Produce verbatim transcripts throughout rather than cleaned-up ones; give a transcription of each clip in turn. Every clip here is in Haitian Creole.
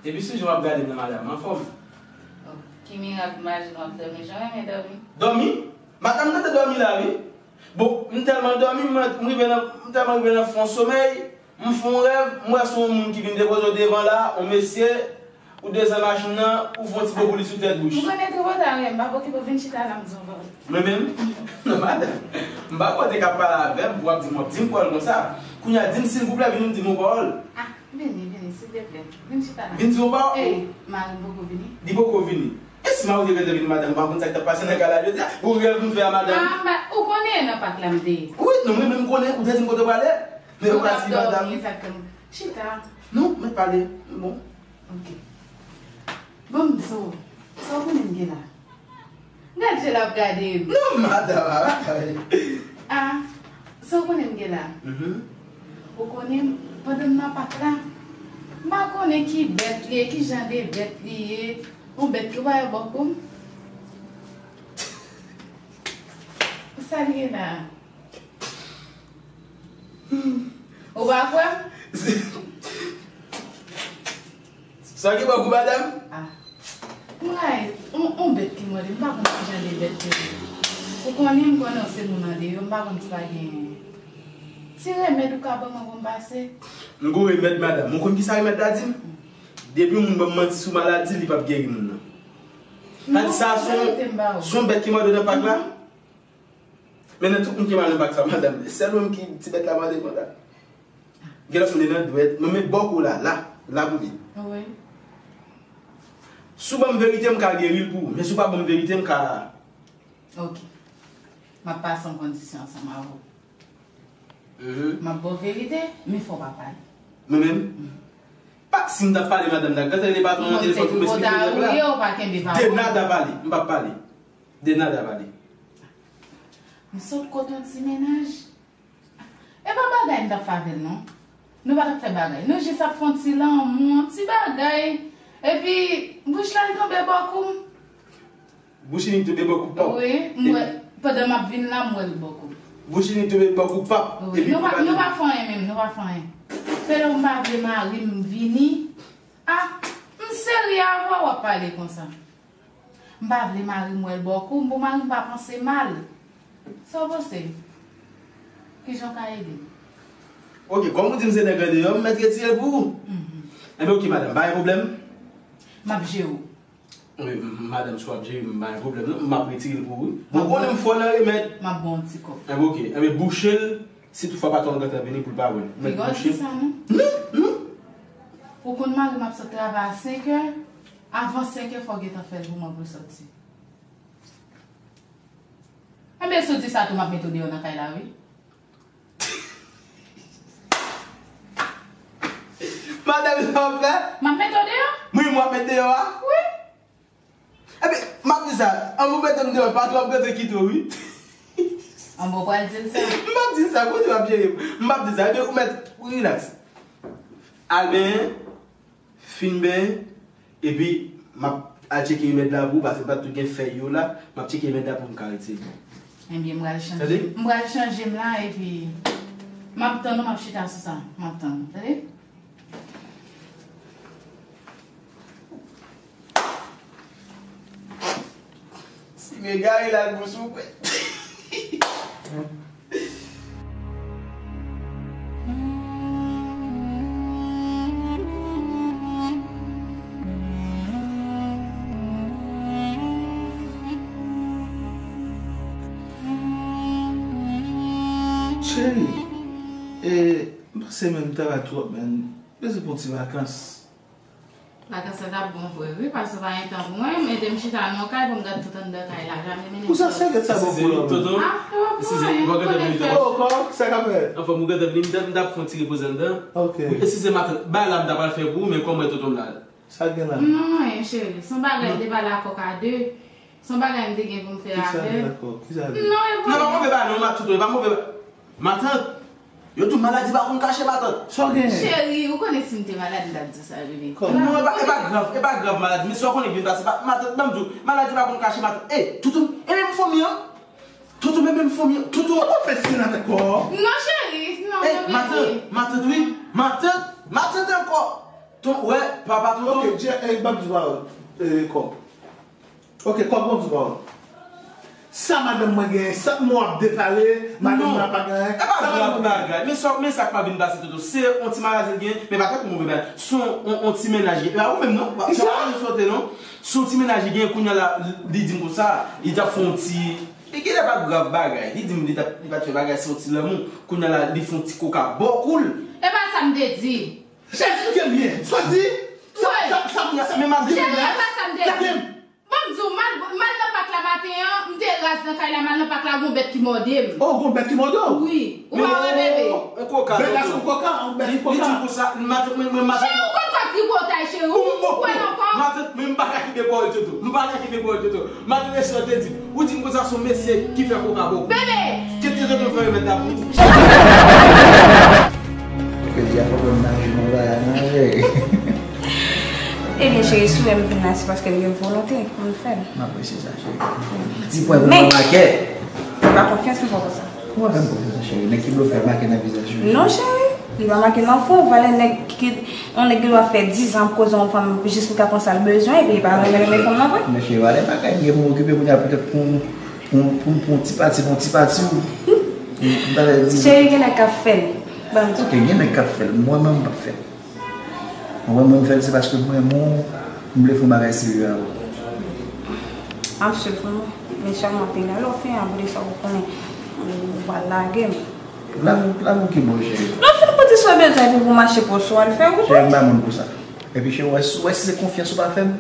Depi sou jan w ap gade m nan, madanm, anfòm. Oh, ki mirak, m imajine w ap dòmi. Jan w renmen dòmi. Dòmi? Madanm, m tande dòmi la, wi. Bon, m tèlman dòmi, m, m rive nan, m tèlman rive nan fon somèy, m fè yon rèv, m wè se yon moun ki vin depoze w devan la, yon mesye, ou desann machin nan, ou fè yon ti bo pou li sou tèt bouch. M konnen tripotay ou ye, m p ap okipe w, vin chita la, m di w yon pawòl. Mwen menm? Non, madanm, m pa kwè w te ka pale avè m pou w ap di m, w ap di m pawòl konsa. Kounye a, di m silvouplè, vin di m yon pawòl. Ah, vini, vini, silteplè. Vin chita la. Vin di yon pawòl? Ey, mari m poko vini. Li poko vini. E si mari w te gentan vini, madanm, ou pa konn sa k t ap pase nan kay la jodi a? Ou rèv m fè a, madanm? Ah, m pa, ou konnen nan pak la m te ye. Wi, non, mwen menm m konnen, ou te di m kote w prale. Men ou pa di, madanm. Egzakteman. Chita. Non, mèt pale. Bon. Ok. Bon, m di w, sa w konnen m gen la? Gad jan l ap gade m. Non, madanm, a pa pale. Ah, sa w konnen m gen la? Mhm. Ou konnen, pandan m nan pak la, m pa konnen ki bèt li ye, ki jan de bèt li ye. Yon bèt ki pa yon bòkou. Sa l ye la? Ou pa kwè m? Sa ki bòkou, madanm? Ah. M rayi, on, on bèt ki mòde, m pa konn ki jan de bèt yo ye. Ou konnen, m konnen w se moun andeyò, m pa konn si pa gen ti remèd ou ka ban mwen pou m pase. M gon remèd, madanm. Ou konn ki sa remèd la di m? Depi yon moun ban m manti sou maladi, li p ap geri moun nan. Sa di sa, se yon, se yon bèt ki mòde w nan pak la? Men nan tout moun ki mal nan pak sa, madanm, sèl ou menm ki ti bèt la mòde mwen la. Gen lòt moun nan dwèt, mwen men bòkou la, la, la pou li. Wi. Si w ban m verite, m ka geri l pou ou. Men si w pa ban m verite, m ka. Ok. M ap pase yon kondisyon ansanm avè w. Mhm. M ap ba w verite, men fò w pa pale. Mwen menm? Mm. Pa, si m t ap pale, madanm, ta gade le patwon an telefòn pou m esplike l la. Ou pa kenbe pawòl. De nada pale, m p ap pale. De nada pale. M sot kote yon ti mennaj. E pa bagay m t ap fè avè l non. Nou pa t ap fè bagay. Nou jis ap fè yon ti lanmou, yon ti bagay. Epi, bouch la l tonbe bò kou m. Bouch li tonbe bò kou pap. Wi, m wè, pandan m ap vin la, m wè l bò kou m. Bouch li tonbe bò kou pap. Wi, epi nou pa, nou pa fè anyen menm, nou pa fè anyen. Fè lè m pa vle mari m vini. Ah, m serye avè w, w ap pale konsa. M pa vle mari m wè l bò kou m, pou mari m pa panse mal. Sa w panse? Kijan w ka ede m? Ok, kòm ou di m se nèg andeyò, m mèt retire l pou ou. Mhm. Enben, ok, madanm, pa gen pwoblèm. M ap jere w. Wi, m, madanm, si w ap jere m, pa gen pwoblèm, non. M ap retire l pou ou, wi. Bon, ou konnen m fò nan remèd. M ap ba w yon ti kòb. Enben, ok. Enben, bouche l, si toutfwa patwon an gentan vini, pou l pa wè l. Ou mèt bouche l. Piga w di sa, non? Non, non. Ou konn mari m ap sot travay a senkè. Avan senkè, fò w gentan fè l pou mwen pou l sòti. Enben, si w di sa tou, m ap mete w deyò nan kay la, wi. Madanm, sa w ap fè? M ap mete w deyò. Mwen, mwen ap mete deyò a? Wi. Ebyen, m ap di sa, an pou mete m deyò, patwon ap gentan kite w, wi. An bon, w pral di l sa? M ap di sa, kote w ap jere m? M ap di sa, ebyen, ou mèt, ou rilaks. Al benyen, fin benyen, epi m ap al tcheke remèd la pou ou, paske m pa t tou gen fèy yo la, m ap tcheke remèd la pou m ka retire. Ebyen, m pral chanje. Tande? M pral chanje m la, epi m ap tann ou, m ap chita sou sa. M ap tann ou, tande? Si men gari la, l bous ou kwè. Cheri, e, m panse menm travay twòp, men bezwen pran ti vakans. Vakans la t ap bon vre, wi, paske w pa gen tan pou mwen, mete m chita nan yon kay pou m gad tout anndan kay la, jamè mennen m sòti. Pou sa, sa gen sa bon pou lòm? Tonton, ah, e pa pou anyen, ou konnen fè. Oh, kò, sa k ap fèt? Anfòm, ou gentan vini, m t ap, m t ap fè yon ti repoze anndan. Ok. Wi, eskize m, matant. Bagay la m ta pral fè pou ou, men kòman tonton m la? Sa gen la? Non, anyen, cheri. Se yon bagay m te pale a kòk a de. Se yon bagay m te gen pou m fè avè l. Kisa gen ankò? Kisa gen? Non, e pa. Non, e pa move bagay non, matant, e pa move bagay. Matant, yo di w maladi pa konn kache, matant. Sa w genyen? Cheri, ou konnen si m te malad, m t ap di w sa, bebe. Kòman? Non, e pa, e pa grav, e pa grav maladi. Men sa w konnen k vin pase, pa, matant, ban m di w, maladi pa konn kache, matant. Ey, toutou, e menm fanmi an? Toutou, men menm fanmi an? Toutou. Ou fè stil avèk kò? Non, cheri, non, bebe. Ey, matant, matant, wi. Matant, matant ankò. Ton, wè, papa tonton. Ok, Dje, eh, ban m di pawòl. Eh, kòb. Ok, kòb, ban m di pawòl. Sa madanm mwen genyen, sa mwen ap depale, madanm mwen pa genyen. E pa grav bagay. Men sa, men sa k pa vin pase tonton. Se yon ti magazin l genyen, men pa tankou move bagay. Se yon, yon, yon ti mennaj genyen. E pa ou menm non. Se pa ou menm sou te non. Se yon ti mennaj li genyen, kounye a la, li di m konsa, li t ap fè yon ti. E genlè pa grav bagay. Li di m li t ap, li pa t fè bagay, se yon ti lanmou. Kounye a la, li fè yon ti koka bò kou l. E pa sa m te di. Cheri, esplike m byen. Sa w di? Sa, sa, sa, sa, men m ap di w. Cheri, e pa sa m te di. Ban m di w, m al, m al nan pak la maten an, m te raz nan kay la, m al nan pak la, gon bèt ki mòde m. Oh, gon bèt ki mòde w? Wi. Ou pa wè bebe? On koka, bebe, tonton. On koka, on bèt koka. Li di konsa, matant mwen, mwen, matant. Cheri, ou konn fè tripotay, cheri. Ou, ou kwè ankò? Matant mwen, m pa ka kenbe pawòl tonton. M pa ka kenbe pawòl tonton. Matant, e sa w te di. Ou di m konsa se yon mesye ki fè koka bò kou. Bebe! Kite tonton fè remèd la pou ou. Ke di a fò mwen manje mwen ba nan cheri. Ebyen, cheri, si w wè m vin la, se paske m gen volonte pou m fè l. M apresye sa, cheri. Ti pwen pou mwen makè. Ou pa konfyans m fè w konsa. Ou pa fè m konfyans, cheri. Nèg ki blofè make nan vizaj ou. Non, cheri. Li pa make nan fon. Valè nèg ki, yon nèg gen dwa fè diz an ap koze yon fanm jis pou l ka pran sa l bezwen, epi li pa renmen, renmen fanm nan vre. Men cheri, valè bagay m gen pou m okipe kounye a, petèt pou, pou, pou, pou yon ti pati, pou yon ti pati ou. M, m ta vle di. Cheri, gen nèg k ap fè l. Ban m di. Ok, gen nèg k ap fè l. Mwen menm, m p ap fè l. Mwen, mwen, m fè l, se paske m renmen w, m vle fè yon bagay serye avè w. M ap swiv ou non. Men sèlman, Pena, lè w fin an, apre sa, ou konnen, ou pral lage m. Lage, lage w ki bò, cheri? Lè w fin pote sa w bezwen, epi pou mache pòs ou al fè wout ou. Cheri, m pa moun pou sa. Epi, cheri, w wè, w wè si se konfyans ou pa fè m?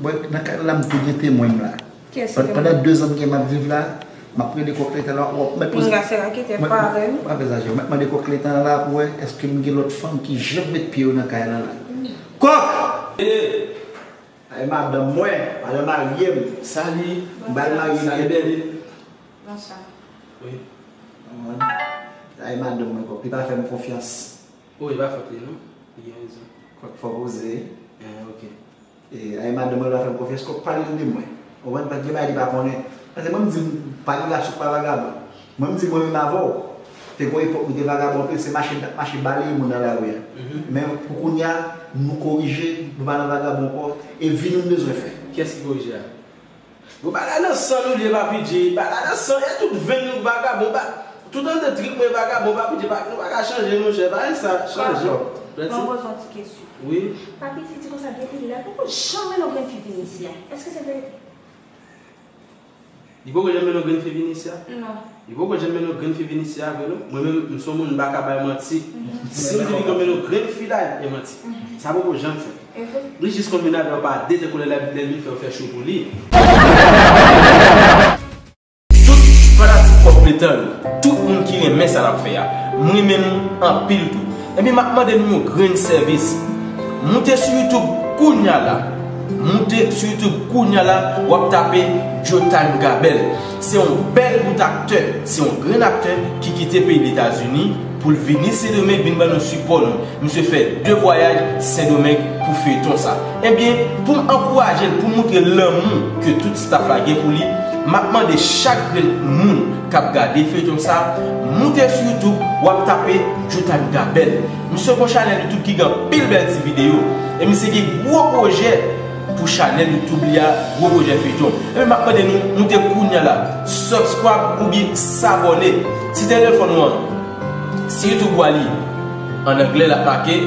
Bon, nan kay la, m tou gen temwen m la. Kiyès ki te mande? Pandan dezan m gen m ap viv la, m ap rele kòk letan la, w ap mèt poze. Pinga se raketè parèy ou. Pa fè sa, cheri. W ap mande kòk letan la pou wè èske m gen lòt fanm ki janm met pye yo nan kay la la. Kòk! Ay madanm mwen, madanm marye m. Sali, m ba l marye m. Sali, bèl. Bonswa. Wi. Ay madanm mwen, kòk. Li pa fè m konfyans. Wi, e pa fòt li non. Li gen rezon. Kòk fò poze. Eh, ok. E, ay madanm mwen pa fè m konfyans, kòk pale de mwen. Ou konprann, pa t gen bagay li pa konnen. Paske mwen m di m pa relasyon pa vagabon. Mwen m di mwen menm avè w. Te gon epòk nou te vagabon anpil, se mache, mache baleye moun nan lari a. Men pou kounye a, nou korije, nou pa nan vagabon ankò, e vi nou n bezwen fè. Kiyès ki korije a? Bon, bagay nan san nou li ye, Papi Dje. Bagay nan san, e tout venn nou vagabon. Ba, tout anndan trip mwen vagabon, Papi Dje. Pa, nou pa ka chanje, monchè. Bagay sa, chanje. Pardon. Mwen poze yon ti kesyon. Wi. Papi Dje di konsa, depi lè, poko janm wè yon grenn fi vin isi a. Èske se verite? Li poko janm mennen yon grenn fi vin isi a? Non. Li poko janm mennen yon grenn fi vin isi a vre non. Mwen menm, m se yon moun, m pa ka bay manti. Si m di li konn mennen yon grenn fi la, e manti. Sa poko janm fèt. Li jis konn mennen avè w pa de, tankou lè, lè, lè l vin fè w fè cho pou li. Tout fanatik Kòk Letan yo, tout moun ki renmen sa n ap fè a, m renmen nou anpil tou. Ebyen, m ap mande nou yon grenn sèvis. Moute sou YouTube kounya la. Moute sou YouTube kounya la, w ap tape Jotime Gabel. Se yon bèl bout aktè, se yon grenn aktè ki kite peyi Letazini pou l vini Sendomeng vin ban nou sipò nou. Misye fè de vwayaj Sendomeng pou feyton sa. Ebyen, pou m ankouraje l, pou m moutre lanmou ke tout staff la gen pou li, m ap mande chak grenn moun k ap gade feyton sa, moute sou YouTube, w ap tape Jotime Gabel. Misye gon chanèl YouTube ki gen anpil bèl ti videyo. E misye gen gwo pwojè pou chanèl YouTube li a, gwo pwojè feyton. Ebyen, m ap mande nou moute kounya la, subscribe oubyen sabòne. Si telefòn ou an, si YouTube ou a li, an anglè, l ap make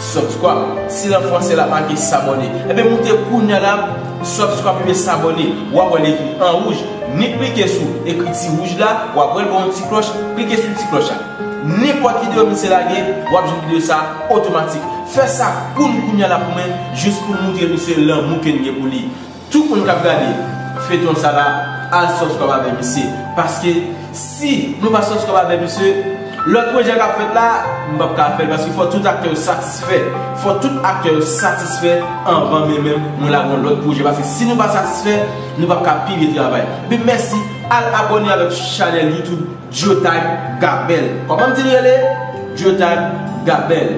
subscribe. Si l an fransè, l ap make s'abonner. Ebyen, moute kounya la, subscribe oubyen s'abonner. W ap wè l ekri an wouj. Ni klike sou ekriti wouj la, w ap wè l bò yon ti klòch, klike sou ti klòch la. Nenpòt videyo misye lage, w ap jwenn videyo sa otomatik. Fè sa kounye a la pou mwen, jis pou moutre misye lanmou ke n gen pou li. Tout moun k ap gade feyton sa la, al subscribe avè misye. Paske si nou pa subscribe avè misye, lòt pwojè k ap fèt la, m p ap ka fè l. Paske fò tout aktè yo satisfè. Fò tout aktè yo satisfè anvan men menm mwen lage yon lòt pwojè. Paske si nou pa satisfè, nou p ap ka pibliye travay. Ebyen mèsi, al abòne avèk chanèl YouTube Jotime Gabel. Kòman m di l rele? Jotime Gabel.